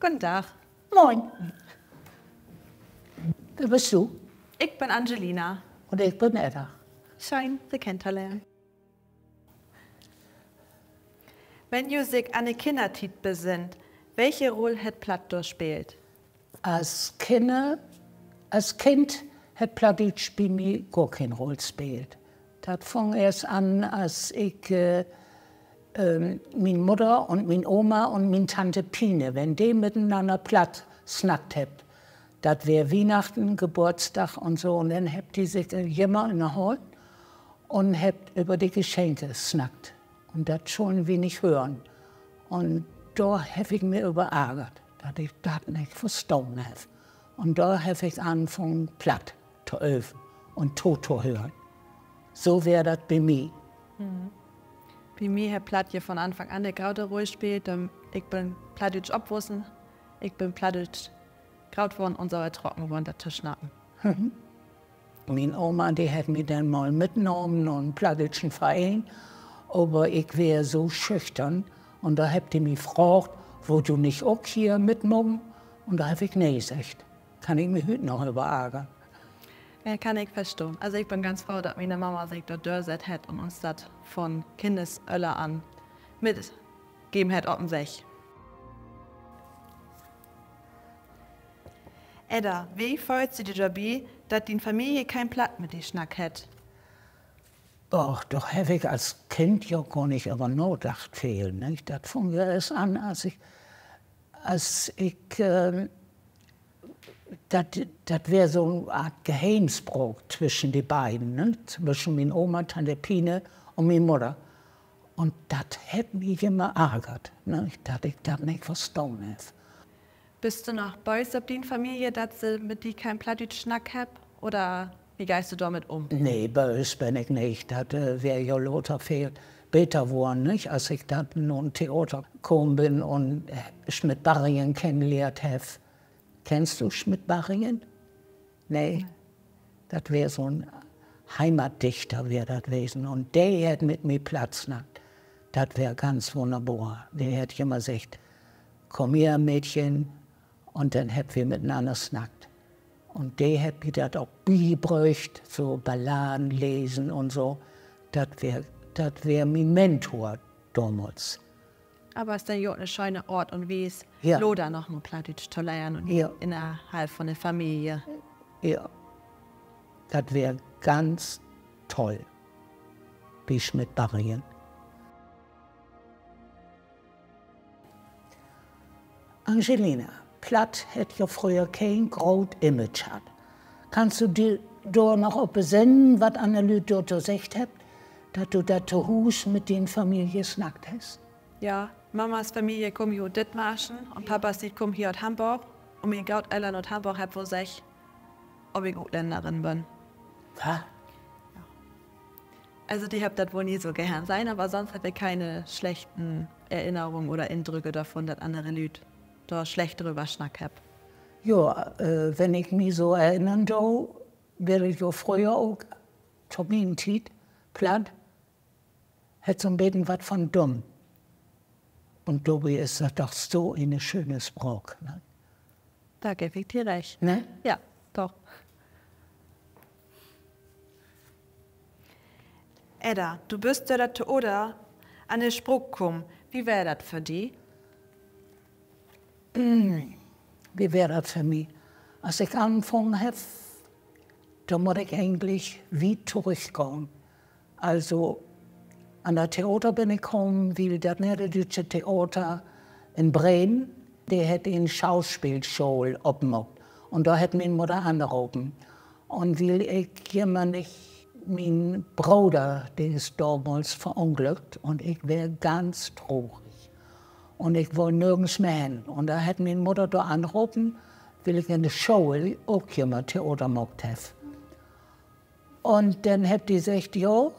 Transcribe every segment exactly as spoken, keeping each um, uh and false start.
Guten Dag. Moin. Wer büst du? Ik bün Angelina. Un ik bün Edda. Schöön, Se kennentolehren. Wenn ji sik an de Kinnertiet besinnt, welke Rull hett Platt dor speelt? As Kinner, as Kind hett Plattdüütsch bi mi gor keen Rull speelt. Dat fung eerst an, as ik, äh, ähm, mien Mudder un mien Oma un mien Tante Pine, wenn de mitenanner Platt snackt hebbt. Dat weer Wiehnachten, Geburtsdag un so. Un denn hebbt de sik, äh, jümmer ünnerhollen un hebbt över de Geschenke snackt. Un dat schullen wi nich hören. Un dor heff ik mi över argert, dat ik dat nich verstahn heff. Un dor heff ik anfungen, Platt to öven un to, to hören. So weer dat bi mi. Bi mi hett Platt je von Anfang an de grote Rull speelt, denn ik bün plattdüütsch opwussen, ik bün plattdüütsch groot worrn un so ertrocken worrn, dat to snacken. Mien Oma, de hett mi denn mal mitnahmen na 'n plattdüütschen Vereen, aver ik weer so schüchtern. Un dor hebbt de mi fraagt: Wullt du nich ok hier mitmaken? Un dor heff ik nee seggt. Kann ik mi hüüt noch över argern. Ja, kann ik verstahn. Also ik bün ganz froh, dat miene Mama sik dor dörsett hett un uns dat von Kinnesöller an mitgeven hett op en Weg. Edda, wo föhlst du di dorbi, dat dien Familie keen Platt mit di snackt hett? Och, dor heff ik as Kind ja gor nich över nadacht veel, ne? Dat fung ja eerst an, as ik, as ik, ähm, dat, dat weer so 'n Oort Geheemspraak twischen de beiden, ne? Twischen mien Oma, Tante Pine un mien Mudder. Un dat hett mi jümmer argert, ne? Dat ik dat nich verstahn heff. Büst du noch böös op dien Familie, dat se mit di keen Plattdüütsch snackt hebbt? Oder wo geihst du dormit üm? Nee, böös bün ik nich. Dat, äh, weer ja later veel beter worrn, nich? As ik denn na 'n Theater kamen bün un, äh, Schmidt-Barrien kennenlehrt heff. Kennst du Schmidt-Barrien? Nee? Dat weer so 'n Heimatdichter, weer dat wesen. Un de hett mit mi Platt snackt. Dat weer ganz wunnerbor. De hett jümmer seggt: Kumm her, Mädchen. Un denn hebbt wi mitenanner snackt. Un de hett mi dat ok bibröcht, so Balladen lesen un so. Dat weer, dat weer mien Mentor domals. Aver is denn ja ok 'ne schöne Oort un Wies, ja, later noch mal Plattdüütsch to lehren un, ja, innerhalf von de Familie. Ja, dat weer ganz toll. Bi Schmidt-Barrien. Angelina, Platt hett ja fröher keen groot Image hatt. Kannst du di dor noch op besinnen, wat anner Lüüd dorto seggt hebbt, dat du dat to Huus mit dien Familie snackt hest? Ja, Mamas Familie kummt hier ut Dithmarschen un Papas, de kummt hier ut Hamborg. Un mien Grootöllern ut Hamborg hebbt woll seggt, of ik Utlännerin bün. Wat? Also, de hebbt dat woll nie so geern sehn, aver sonst heff ik kene slechten Erinnerungen oder Indrücke dorvun, dat annere Lüüd dor slecht dröver snackt hebbt. Jo, äh, wenn ik mi so erinnern do, weer dat jo fröher ok, to mien Tiet, Platt hett so 'n beten wat von dumm. Un dorbi is dat doch so ene schöne Spraak, ne? Dor geev ik di recht. Ne? Ja, doch. Edda, du büst dör dat Theater an de Spraak kamen. Wo weer dat för di? Wo weer dat för mi? As ik anfungen heff, dor mutt ik egentlich wiet torüchgahn. Also, an dat Theater bün ik kamen, wiel dat Nedderdüütsche Theater in Bremen, de hett en Schauspeelschool opmaakt. Un dor hett mien Mudder anropen. Un wiel ik jümmer nich, mien Broder, de is domals verunglückt un ik weer ganz trurig. Un ik wull nörgens mehr hen. Un dor hett mien Mudder dor anropen, wiel ik in de School ok jümmer Theater maakt heff. Un denn hebbt de seggt: Jo,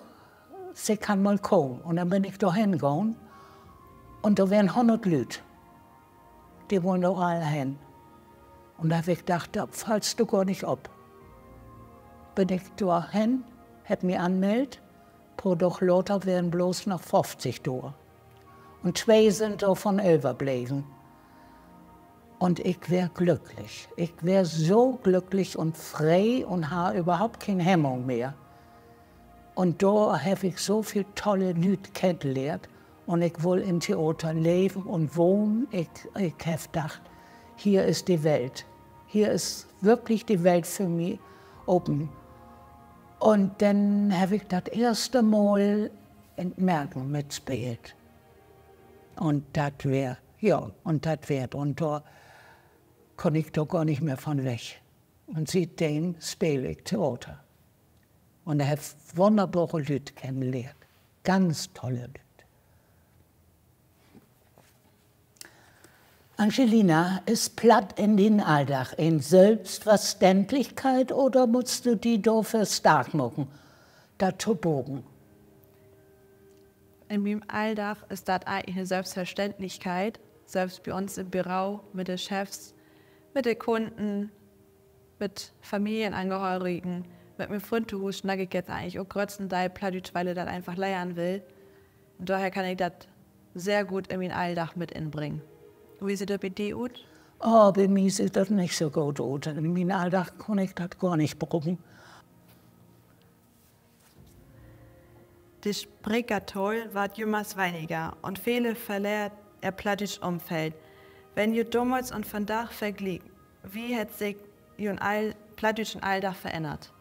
se kann mal kamen. Un denn bün ik dor hen gahn. Un dor weren hunnert Lüüd. De wullen dor all hen. Un dor heff ik dacht, dor fallst du gor nich op. Bün ik dor hen, heff mi anmellt. Poor Daag later weren bloots noch föfftig dor. Un twee sünd dorvon överbleven. Un ik weer glücklich. Ik weer so glücklich un free un harr överhaupt keen Hemmung mehr. Un dor heff ik so veel tolle Lüüd kennenlehrt. Un ik wull in Theater leven un wohnen. Ik, ik heff dacht, hier is de Welt. Hier is würklich de Welt för mi open. Un denn heff ik dat eerste Mal in Merken mitspeelt. Un dat weer, ja, un dat weer, un dor kunn ik dor gor nich mehr von weg. Un sietdem speel ik Theater. Un heff wunnerbore Lüüd kennenlehrt. Ganz tolle Lüüd. Angelina, is Platt in dien Alldag en Sülvstverständlichkeit oder musst du di dorför stark maken, dat to bruken? In mien Alldag is dat egentlich 'ne Sülvstverständlichkeit, sülvst bi uns in't Büro, mit de Chefs, mit de Kunden, mit Familienangehörigen, mit mien Fründ to Huus snack ik jetzt egentlich ok gröttstendeels Plattdüütsch, wiel he dat eenfach lehren will. Un dorher kann ik dat sehr goot in mien Alldag mit inbringen. Wo süht dat bi di ut? Oh, bi mi süht dat nich so goot ut. In mien Alldag kunn ik dat gor nich bruken. De Sprekertall warrt jümmers weniger un vele verleert ehr plattdüütsch Ümfeld. Wenn ji domals un vandaag vergliekt, wo hett sik jun All-, plattdüütschen Alldag verännert?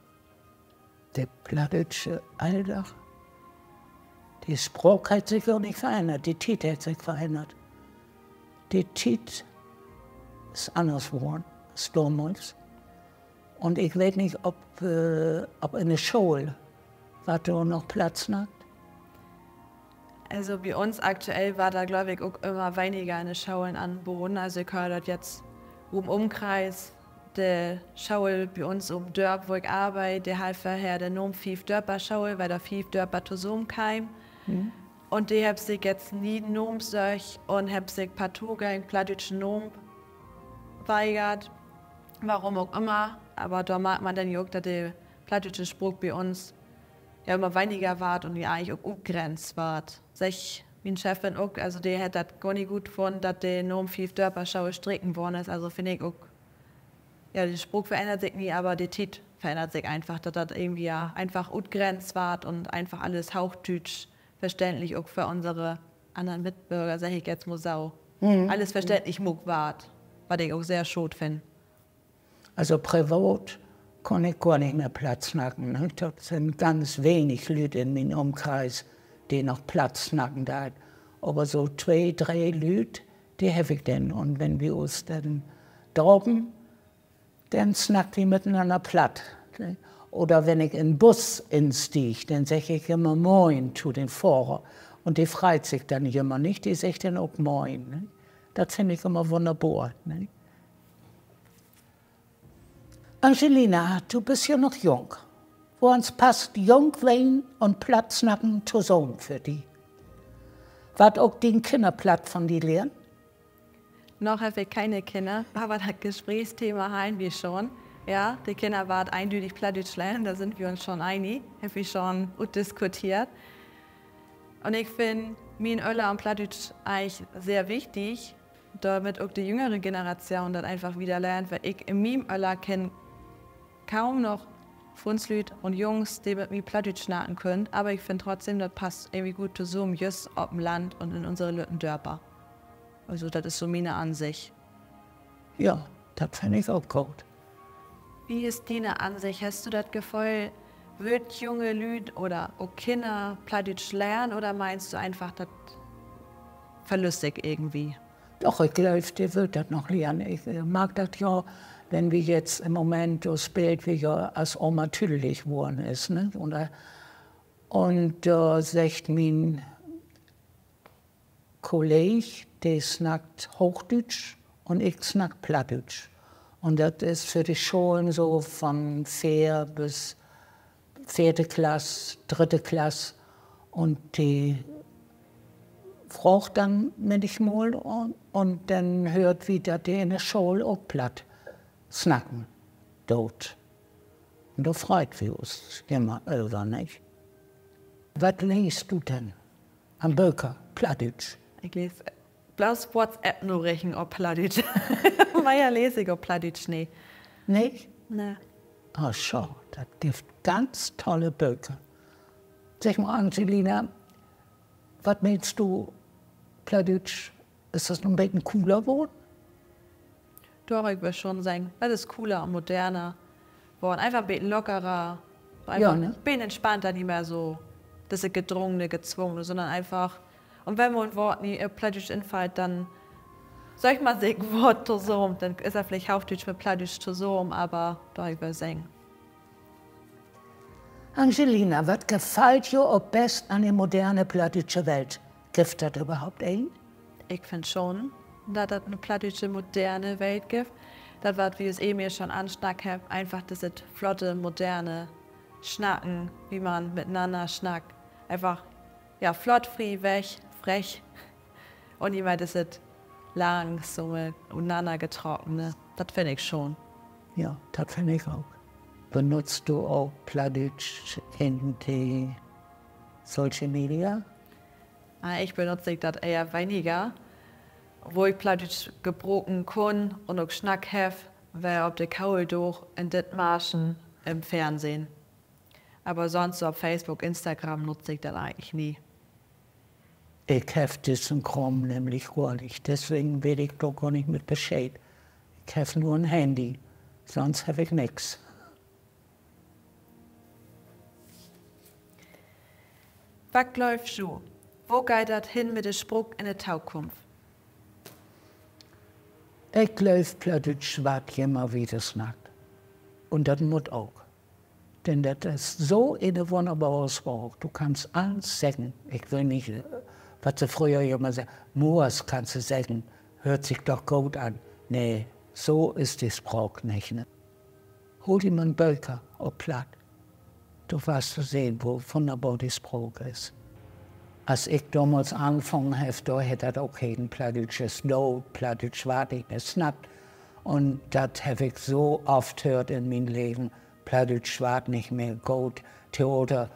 De plattdüütsche Alldag? De Spraak hett sik doch nich verännert. De Tiet hett sik verännert. De Tiet is anners worrn as domals. Un ik weet nich, of, äh, of in de School, warrt dor noch Platt snackt? Also bi uns aktuell warrt dat, glööv ik, ok ümmer weniger in de Scholen anboden. Also ik höör dat jetzt in'n Ümkreis, de School bi uns in't Dörp, wo ik arbeid, de harr vörher de Naam Fiefdörperschool, wiel dor fief Dörper tosamen kemen. Un de hebbt sik jetzt 'n ne'en Naam söcht un hebbt sik partout gegen plattdüütschen Naam weigert. Worüm ok ümmer, aver dor markt man denn ja ok, dat de plattdüütsche Spraak bi uns ja ümmer weniger warrt un ja egentlich ok utgrenzt warrt. Seggt mien Chefin ok, also de hett dat gor nich goot funnen, dat de Naam Fiefdörperschool streken worrn is. Also finn ik ok, ja, de Spraak verännert sik nich, aver de Tiet verännert sik eenfach, dat dat irgendwie ja eenfach utgrenzt warrt un eenfach allens hoochdüütsch verständlich ok för unsere annern Mitbörger, segg ik jetzt mal so, allens verständlich maakt warrt, wat ik ok sehr schaad finn. Also privat kunn ik gor nich mehr Platt snacken, ne? Dat sünd ganz wenig Lüüd in mien Ümkreis, de noch Platt snacken deit. Aver so twee, dree Lüüd, de heff ik denn. Un wenn wi us denn drapen, denn snackt wi mitenanner Platt, ne? Oder wenn ik in'n Bus instieg, denn segg ik jümmer Moin to den Fohrer. Un de freit sik denn jümmer, nich? De seggt denn ok Moin, ne? Dat finn ik jümmer wunnerbor, ne? Angelina, du büst ja noch jung. Woans passt jung ween un Platt snacken tosamen för di? Warrt ok dien Kinner Platt von di lehren? Noch heff ik kene Kinner, aver dat Gesprächsthema harrn wi schon. Ja, de Kinner warrt eendüdig Plattdüütsch lehren, dor sünd wi uns schon enig, hebbt wi schon utdiskuteert. Un ik finn mien Öller un Plattdüütsch egentlich sehr wichtig, dormit ok de jüngere Generatschoon dat eenfach wieder lehrt, wiel ik in mien Öller kenn kaum noch Fruunslüüd un Jungs, de mit mi Plattdüütsch snacken köönt, aver ik finn trotzdem, dat passt irgendwie goot tosamen, jüst op 'n Land un in unsere lütten Dörper. Also, dat is so miene Ansicht. Ja, dat finn ik ok goot. Wo is diene Ansicht? Hest du dat Geföhl, wüllt junge Lüüd oder ok Kinner Plattdüütsch lehren oder meenst du eenfach, dat verlüst sik irgendwie? Doch, ik glööv, de wüllt dat noch lehren. Ik, äh, mark dat ja, wenn wi jetzt in'n Moment, dor speelt wi ja As Oma tüdelig worrn is, ne? Un, äh, un dor seggt mien Kolleeg, de snackt Hoochdüütsch un ik snack Plattdüütsch. Un dat is för de Scholen so von veer bis veerte Klass, drüdde Klass. Un de fraagt denn männichmal un, un denn höört wi, dat de in de School ok Platt snacken doot. Un dor freit wi us jümmer över, nich? Wat leest du denn an Böker, Plattdüütsch? Ik lees, äh, Bloots WhatsApp-Narichten op Plattdüütsch. Mehr lees ik op Plattdüütsch nich. Nich? Nee. Ah, schaad. Dat gifft ganz tolle Böker. Segg mal, Angelina, wat meenst du, Plattdüütsch, is dat nu en beten cooler worrn? Doch, ik würr schon seggen, dat is cooler un moderner worrn. Eenfach en beten lockerer, eenfach en beten entspannter, nich mehr so disse gedrungene, gezwungene, sünnern eenfach, un wenn mal en Woort nich op Plattdüütsch infallt, denn söcht man sik en Woort tosamen, denn is dat villicht Hoochdüütsch mit Plattdüütsch tosamen, aver doch, ik würr seggen. Angelina, wat gefallt jo op best an de moderne plattdüütsche Welt? Gifft dat överhaupt een? Ik finn schon, dat dat 'ne plattdüütsche moderne Welt gifft. Dat, wat wi us even ja schon ansnackt hebbt, eenfach düsset flotte, moderne Snacken, wo man mitenanner snackt. Eenfach, ja, flott, frieweg, frech. Un nich mehr düsset langsame, ut'nanner getrockene. Dat finn ik schon. Ja, dat finn ik ok. Benutzt du ok Plattdüütsch in de Social Media? Ah, ik benutz ik dat ehr weniger. Wo ik Plattdüütsch gebruken kunn un ok snackt heff, weer op de Kohldaag in Dithmarschen in't Fernsehn. Aver sonst so op Facebook, Instagram nutz ik dat egentlich nie. Ik heff dissen Kraam nämlich gor nich, deswegen weet ik dor gor nich mit Bescheed. Ik heff nur en Handy, sonst heff ik nix. Wat glöövst du, wo geiht dat hen mit de Spraak in de Tokunft? Ik glööv, Plattdüütsch warrt jümmer wieder snackt. Un dat mutt ok. Denn dat is so ene wunnerbore Spraak. Du kannst allens seggen. Ik weet nich, wat se fröher jümmer seggt, Moors kannst du seggen, höört sik doch goot an. Nee, so is de Spraak nich, ne? Hool di man Böker op Platt. Du warrst sehn, wo wunnerbor de Spraak is. As ik domals anfungen heff, dor hett dat ok heten, Plattdüütsch is doot, Plattdüütsch warrt nich mehr snackt. Un dat heff ik so oft höört in mien Leven. Plattdüütsch warrt nich mehr goot. Theater,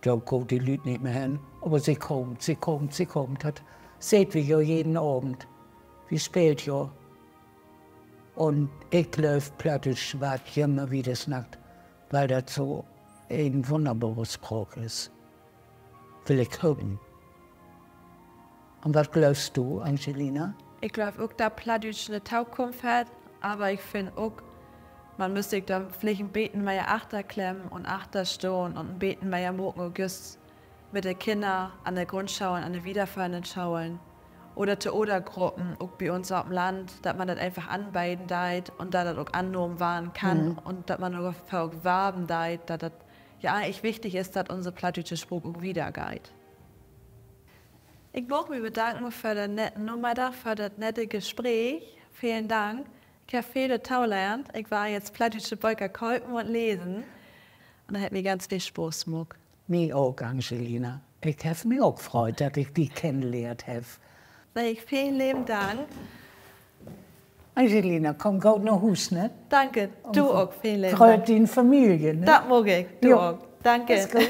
dor gaht de Lüüd nich mehr hen. Aver se kaamt, se kaamt, se kaamt. Dat seht wi jo jeden Avend. Wi speelt jo. Un ik glööv, Plattdüütsch warrt jümmer wieder snackt, wiel dat so en wunnerbore Spraak is. Will ik hopen. Un wat glöövst du, Angelina? Ik glööv ok, dat Plattdüütsch 'ne Tokunft hett, aver ik finn ok, man müss sik dor villicht en beten mehr achterklemmen un achterstahn un en beten mehr maken, ok jüst mit de Kinner an de Grundscholen, an de wiederföhrenden Scholen oder Theatergruppen, ok bi uns op'n Land, dat man dat eenfach anbeden deit un dat dat ok annahmen warrn kann un dat man dorför ok warven deit, dat dat ja egentlich wichtig is, dat unse plattdüütsche Spraak ok wiedergeiht. Ik mag mi bedanken för den netten Namiddag, för dat nette Gespreek. Velen Dank. Ik heff veel dorto lehrt. Ik warr jetzt plattdüütsche Böker köpen un lesen. Un dat hett mi ganz veel Spaaß maakt. Mi ok, Angelina. Ik heff mi ok freut, dat ik di kennenlehrt heff. Segg ik velen leven Dank. Angelina, kumm goot na Huus, ne? Danke, du ok, velen leven Dank. Grööt dien Familie, ne? Dat maak ik, du ok. Danke. Is goot.